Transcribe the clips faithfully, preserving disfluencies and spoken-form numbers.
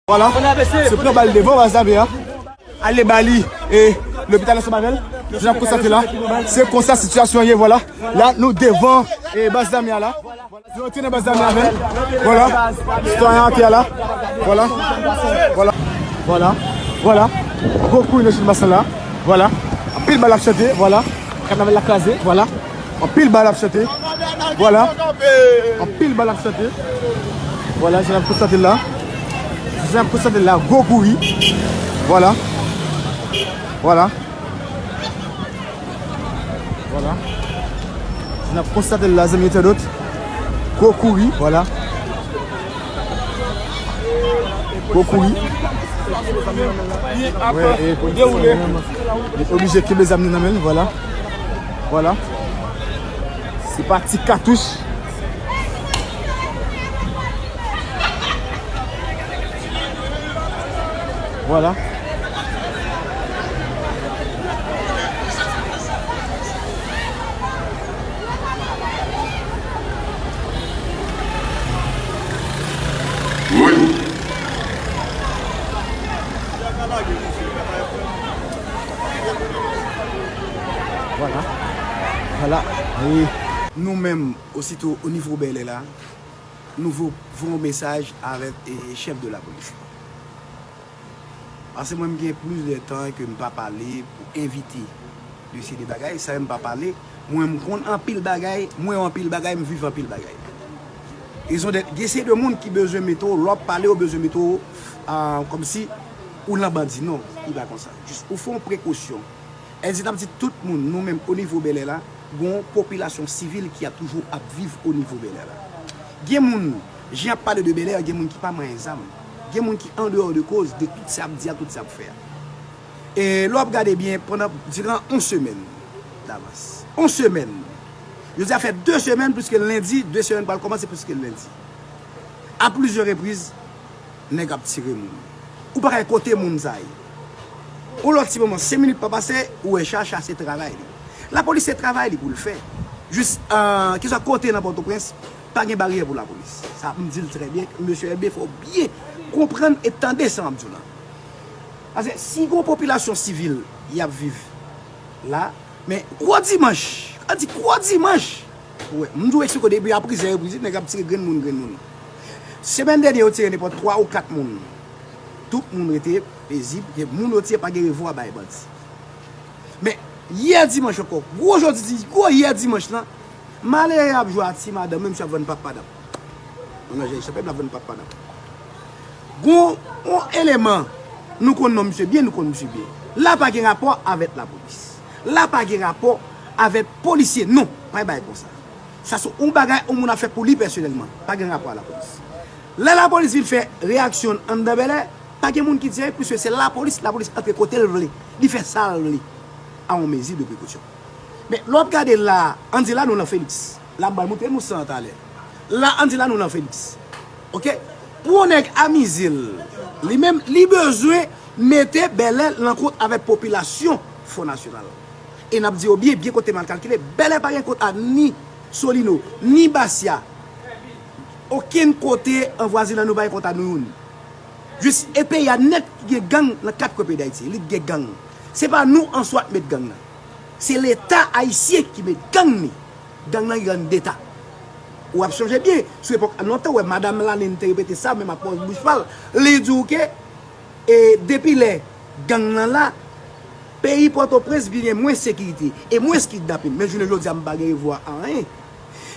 Vwala. Se pran bal devan baz lame a. Ale ba li, e, lopital ansanm avè l. Jan n ap konstate la, se konsa sitiyasyon an ye, vwala. La, nou devan, e, baz lame a la. Nou antre nan baz lame avè l. Vwala. Sitwayen atè a la. Vwala. Vwala. Vwala. Vwala. Gwo kouri nan Chilbasan la. Vwala. Anpil bal ap chante. Vwala. Kannaval la kraze. Vwala. Anpil bal ap chante. Vwala. Anpil bal ap chante. Vwala, jan n ap konstate l la. Jan n ap konstate l la, gwo kouri. Vwala. Vwala. Vwala. Jan n ap konstate l la, zanmi entènot. Gwo kouri, vwala. Gwo kouri. Wè, e, polis li oblije kenbe zam li nan men l, vwala. Vwala. Se pa ti katouch. Vwala. Vwala. Vwala. Wi. Nou menm, osito o nivo Bèlè la, nou vo-, voye yon mesaj avèk, e, chèf de lapolis la. Paske mwen, m gen plis de tan ke m pa pale pou evite de se de bagay. Sa yo m pa pale. Mwen, m konn anpil bagay, m wè anpil bagay, m viv anpil bagay. Rezon dèt, gen se de moun ki bezwen mete w, lè w ap pale, yo bezwen mete w, a, kòmsi ou lan bandi. Non, li pa konsa. Jis ou fè yon prekosyon. Èl di n ap di tout moun, nou menm o nivo Bèlè la, gon popilasyon sivil ki ap toujou ap viv o nivo Bèlè la. Gen moun, jan y ap pale de Bèlè, gen moun ki pa manyen zam. Gen moun ki andeyò de koz de tout sa y ap di a, tout sa y ap fè a. E lè w ap gade byen, pandan, diran yon semèn davans. Yon semèn. Jodi a fè de semèn, pliske lendi, de semèn pral kòmanse pliske lendi. A plizyè repriz, nèg ap tire moun. Ou pa kay kote moun sa ye. Yon lòt ti moman, senk minit pa pase, ou wè cha, cha se travay li. Lapolis se travay li pou l fè. Jis, ah, keswa kote nan Pòtoprens, pa gen baryè pou lapolis. Sa, m di l trè byen, mesye Elbe, fò w byen konprann e tande sa m ap di w la. Paske si gon popilasyon sivil y ap viv la, men gwo dimanch, an di gwo dimanch, ou wè, m di w eksplike depi a plizyè repriz, nèg ap tire grenn moun, grenn moun. Semèn dènye, yo tire nenpòt twa ou kat moun. Tout moun rete pezib, e moun yo tire pa gen revwa bay bandi. Men, yè dimanch ankò, gwo jodi, gwo yè dimanch lan, malere ap jwe a ti madanm, menm si ap vann pap madanm. Nan jè chanpè, l ap vann pap madanm. Gon yon eleman, nou konn non misye byen, nou konn misye byen. La pa gen rapò avèk lapolis. La pa gen rapò avèk polisye, non, pa gen bagay konsa. Sa se yon bagay yon moun ap fè pou li pèsonèlman, pa gen rapò a lapolis. Lè lapolis vin fè reyaksyon anndan Bèlè, pa gen moun ki di anyen, piske se lapolis, lapolis antre kote l vle, li fè sa l vle, a yon mezi de prekosyon. Men, lè w ap gade la, ann di la nou nan Felix. La m pral montre nou sa talè. La, ann di la nou nan Felix. Oke? Pou yon nèg amize l, li menm, li bezwen mete Bèlè nan kont avèk popilasyon Fò Nasyonal. E n ap di yo byen, byen kote mal kalkile, Bèlè pa gen kont a ni Solino, ni Basya. Okenn kote an vwazinay nou pa gen kont a nou youn. Jis e peyi a nèt ki gen gang nan kat kwen peyi Dayiti. Li gen gang. Se pa nou answa k met gang nan. Se Leta ayisyen ki met gang ni. Gang nan gen deta. W ap sonje byen, sou epòk lontan, w wè madanm Lanin te repete sa, menm ak pwòp bouch pa l. Li di w ke, e, depi lè gang nan la, peyi Pòtoprens vin gen mwens sekirite e mwens kidnapin. Men jounen jodi a, m pa gen revwa anyen.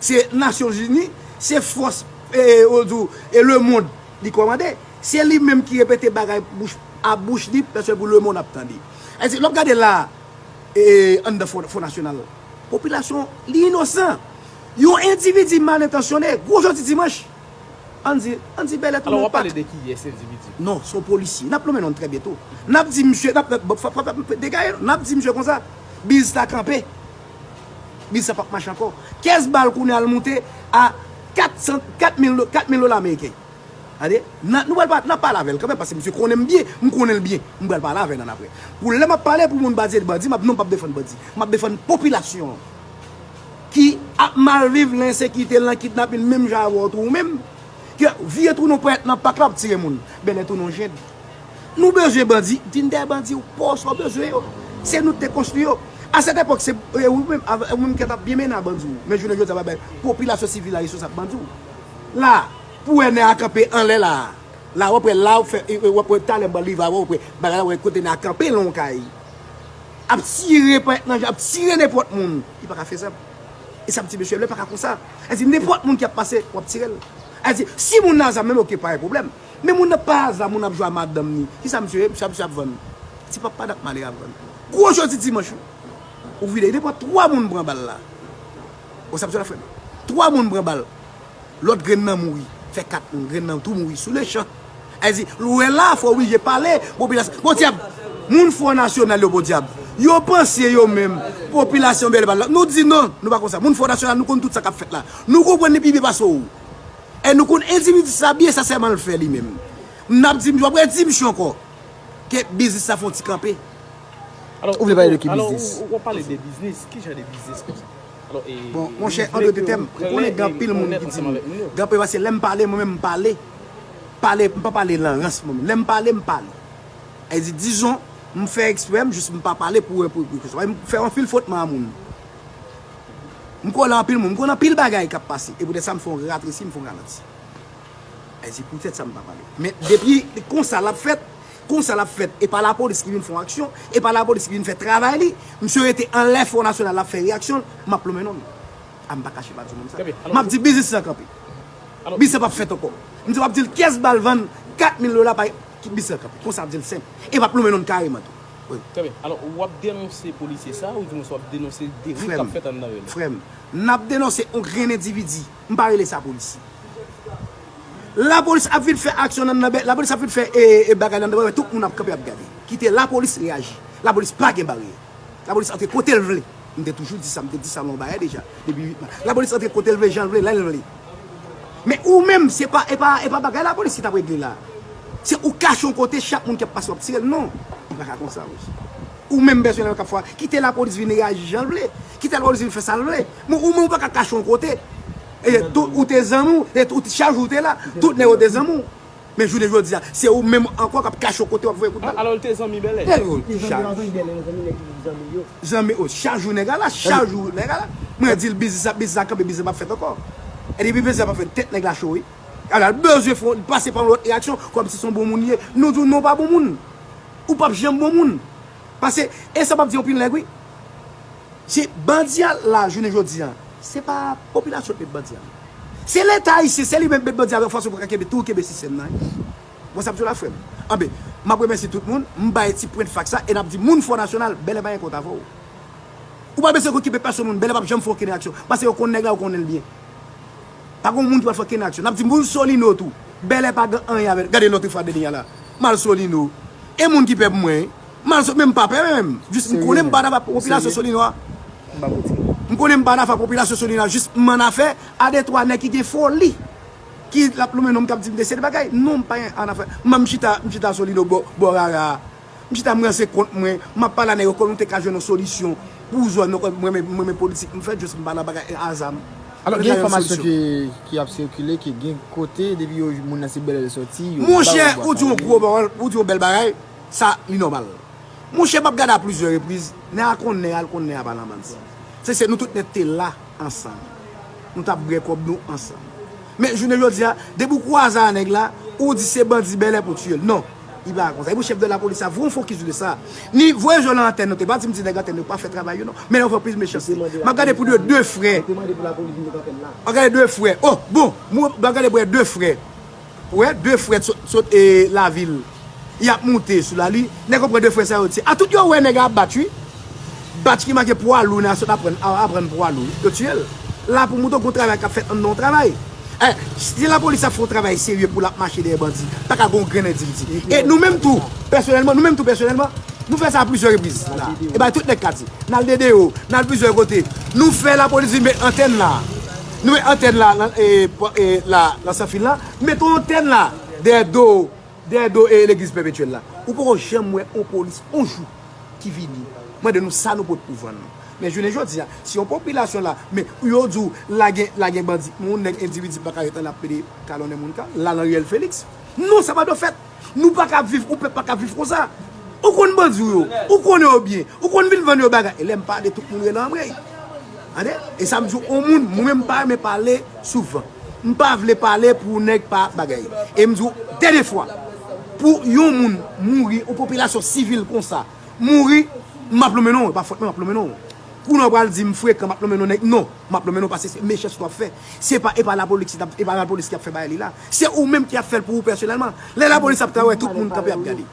Se Nasyonzini, se fòs, e, yo di w, e lemonn li kòmande. Se li menm ki repete bagay bouch a bouch li, pèsonn pou lemonn ap tande. Èske lè w ap gade la, e, anndan Fò, Fò Nasyonal, popilasyon, li inosan. Yon endividi mal entansyone, gwo jodi dimanch, ann di, ann di Bèlè tou. Alò, w ap pale de kiyès endividi? Non, se yon polisye. N ap nonmen non l trè byento. N ap di misye, n ap, n ap, bon, fò, fò, fò, degaje nou. N ap di misye konsa, biz la kanpe. Biz la p ap mache ankò. Kès bal kounye a l moute a kat san, kat mil do-, kat mil dola ameriken. Tande, n a, nou pral pa, n ap pale avè l kanmenm, paske misye konnen m byen, m konnen l byen. M pral pale avè l annapre. Pou lè m ap pale pou moun pa di l bandi, m ap, non, m p ap defann bandi. M ap defann popilasyon an ki ap mal viv, nan ensekirite, nan kidnapin, menm jan avè w tou ou menm. Ke vye tou nou pwèt nan pak la ap tire moun. Bèlè tou nou jèd. Nou bezwen bandi, di n dèyè bandi, ou pa sa w bezwen yo. Se nou ki te konstwi yo. A sèt epòk, se e, ou menm, avè- ou menm ki t ap byen mennen a bandi w. Men jounen jodi a, pa bay popilasyon sivil la responsab bandi w. La, pou wè nèg a kanpe anlè la. La, w ap wè, la, w ap fè, e, e, w ap wè talè m pral rive avè w, w ap wè bagay la, w ap wè kote nèg a kanpe lon kay. Ap tire pwèt nan, ap tire nenpòt moun. Li pa ka fezab. E sa m di mesye, lè pa ka konsa. Èdi nenpòt moun ki ap pase, w ap tire l. Èdi si moun nan zam menm, oke, pa gen pwoblèm. Men moun nan pa zam, moun ap jwe a madanm ni. Kisa misye ye? Misye ap, misye ap vann. Ti pap pa dat male ap vann. Gwo jodi dimanch wi. Ou vide, nenpòt twa moun pran bal la. Ou sa misye la frè m. Twa moun pran bal. Lòt grenn nan mouri. Fè kat moun, grenn nan tou mouri sou lechan. Èdi, lwen la, fò oblije pale, popilasyon. Podyab, moun Fò Nasyonal yo, podyab. Yo panse yo menm, popilasyon bèl bal la. Nou di non, nou pa konsa. Moun Fò Nasyonal, nou konn tout sa k ap fèt la. Nou konprann li pi byen pase w. E nou konn endividi sa byen sensèman l fè li menm. N ap di, w ap redi misye ankò, ke biznis la fè yon ti kanpe. Ou vle pale de ki biznis? Ou, ou pale de biznis, ki jan de biznis konsa? Bon, monchè, an dwete tèm, ou konnen gen anpil moun ki di m, gen anpil, paske lè m pale, mwen menm m pale. Pale, m pa pale nan rans mwen menm. Lè m pale, m pale. E di, dizon, m fè eksprè, m jis m pa pale pou, pou, pou, pou, m fè anpil fwotman a moun. M kole anpil moun, m konnen anpil bagay k ap pase. E poutèt sa, m fè yon ratresi, m fè yon ralanti. E se poutèt sa m pa pale. Men depi konsa l ap fèt, konsa l ap fèt, e pa lapolis ki vin fè yon aksyon, e pa lapolis ki vin fè travay li, misye rete anlè Fò Nasyonal, l ap fè reyaksyon l, m ap lonmen non l. A m pa kache pa di w menm sa. M ap di biznis lan kanpe. Biznis lan p ap fèt ankò. M di w ap di l kiyès bal vann kat mil dola pa ki biznis lan kanpe. Konsa m di l senp. E m ap lonmen non l kareman tou. Wi. Trè byen. Alò, w ap denonse polisye sa, ou di w ap denonse deriv k ap fèt anndan bèl? Frè m, n ap denonse yon grenn endividi. M pa rele sa polisye. Lapolis ap vin fè aksyon nan, nan, lapolis ap vin fè e, e bagay nan, tout moun ap kanpe ap gade. Kite lapolis reyaji. Lapolis pa gen baryè. Lapolis antre kote l vle. M te toujou di sa, m te di sa nan yon bagay deja. Depi uit mas. Lapolis antre kote l vle, jan l vle, lè l vle. Men ou menm, se pa, e pa, e pa bagay lapolis ki t ap regle la. Se ou kache yon kote, chak moun k ap pase w ap tire l. Non, li pa ka konsa, mesye. Ou menm pèsonèlman k ap fè, kite lapolis vin reyaji jan l vle. Kite lapolis vin fè sa l vle. Men ou menm ou pa ka kache yon kote. E tout, ou te zanmi w, e tout, chak jou ou te la, tout nèg yo te zanmi w. Men jounen jodi a, se ou menm ankò k ap kache yon kote w ap voye kout bal. Alò l te zanmi Bèlè. Yo, li zanmi, chak, li zanmi Bèlè, li zanmi nèg ki zanmi yo. Zanmi, o, chak jou nèg la la, chak jou nèg la la. Mwen di l biznis la, biznis la kanpe, biznis la p ap fèt ankò. E depi biznis la p ap fèt, tèt nèg la cho wi. Alò l bezwen fè, pase pa yon lòt reyaksyon, kòmsi se yon bon moun li ye. Nou di w non, w pa bon moun. Ou p ap janm bon moun. Paske, e sa m ap di anpil nèg wi. Se bandi a la, jounen jodi a, se pa popilasyon k met bandi a. Se Leta ayisyen, se li menm k met bandi a avèk fòs pou ka kenbe, tou kenbe sistèm nan. Bon, sa m di w la, frè m. Anben, m ap remèsye tout moun, m bay ti pwent fak sa, e n ap di moun Fò Nasyonal, Bèlè pa gen kont avè w. Ou pa bezwen okipe pèsonn moun, Bèlè p ap janm fè okenn aksyon. Paske yo konn nèg la, yo konnen l byen. Pa gen moun ki pral fè okenn aksyon. N ap di moun Solino tou. Bèlè pa gen anyen avè l. Gade lòt fwa dènye a la. M al Solino. E moun ki pè pou mwen wi. M al Solino, men m pa pè menm. Jis m konnen m pa nan afè popilasyon Solino a. M konnen m pa nan afè popilasyon Solino a. Jis m nan afè a de twa nèg ki gen foli. Ki l ap lonmen non m k ap di m de seri de bagay. Non, m pa gen an afè. M, m chita, m chita Solino bò, bò rara a. M chita m ranse kont mwen, m ap pale a nèg yo kòm nou te ka jwenn yon solisyon pou zòn nou, mwen menm, mwen menm politik m fè, jis m pa nan bagay aza m. Alò, gen enfòmasyon ki, ki ap sikile, ke gen kote, depi yo, moun nan se Bèlè l sòti, yo ba yo bwa kale. Monchè, ou di yon gwo pawòl, ou di yon bèl bagay, sa li nòmal. Monchè, m ap gade a plizyè repriz, nèg a konn nèg a, l konn nèg a pa nan bandi. Se, se nou tout nèt te la ansanm. Nou t ap bwè kòb nou ansanm. Men jounen jodi a, depi w kwaze a nèg la, ou di se bandi Bèlè pou tiye l. Non, li pa konsa. E pou chèf de lapolis la, voye yon fokis de sa. Ni voye jò nan antèn nou, te pa di m di nèg antèn yo pa fè travay yo non. Men yo fè plis mechanste. M ap gade pou de, de frè. M ap gade de frè. Oh, bon, m ap gade pou de frè. Ou wè, de frè sot, sot e, lavil. Y ap moute sou lali. Nèg yo pran de frè sa yo tiye. A tout yo wè nèg la ap bat wi. Bat ki make pwa lou nan sot aprann, a, aprann pwa lou. Yo tiye l. La pou moute gon travay k ap fèt anndan yon travay. Eh, si lapolis ap fè yon travay serye pou l ap mache dèyè bandi, pa ka gon grenn endividi. E nou menm tou, pèsonèlman, nou menm tou pèsonèlman, nou fè sa a plizyè repriz la. E bay tout nèg ka di. N al D D O, n al plizyè kote. Nou fè lapolis vin met antèn la. Nou met antèn la, nan, e, pò- e, la, nan Sanfil la. Mete yon antèn la, dèyè do, dèyè do e legliz Pèpetyèl la. Ou poko janm wè yon polis yon jou ki vini mande nou sa nou pot pou vann. Men jounen jodi a, si yon popilasyon la, men yo di w la gen, la gen bandi, men yon nèg endividi pa ka ret an ap pede kalonnen moun ka, la nan riyèl Felix. Non, sa pa dwe fèt. Nou pa ka viv, ou pèp pa ka viv konsa. Ou konn bandi w yo, ou konnen yo byen, ou konn vin vann yo bagay. E lè m pale tout moun rele anmwey. Tande? E sa m di w, yon moun, mwen menm m pa renmen pale souvan. M pa vle pale pou nèg pa bagay. E m di w, dènye fwa, pou yon moun mouri, yon popilasyon sivil konsa, mouri, m ap lonmen non w, e pa fòt mwen m ap lonmen non w. Kounye a w pral di m frekan, m ap lonmen non nèg. Non, m ap lonmen non paske se mechanste w ap fè. Se pa, e pa lapolis ki t ap, e pa lapolis ki ap fè bagay li la. Se ou menm ki ap fè l pou ou pèsonèlman. Lè lapolis ap travay, tout moun kanpe ap gade.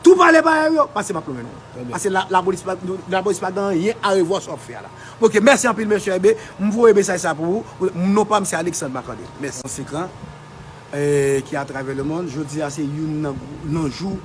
Tou pale pa yo, pase m ap lonmen non w. Paske la, lapolis pa, lapolis pa gen anyen a revwa sa w ap fè a la. Ok, mèsi anpil, mesye Ebe. M voye mesaj sa pou ou. Non pa m se Alexandre Marcandé. Mèsi. Konsekan, eh, ki atravè lemonn. Jodi a se youn nan, nan jou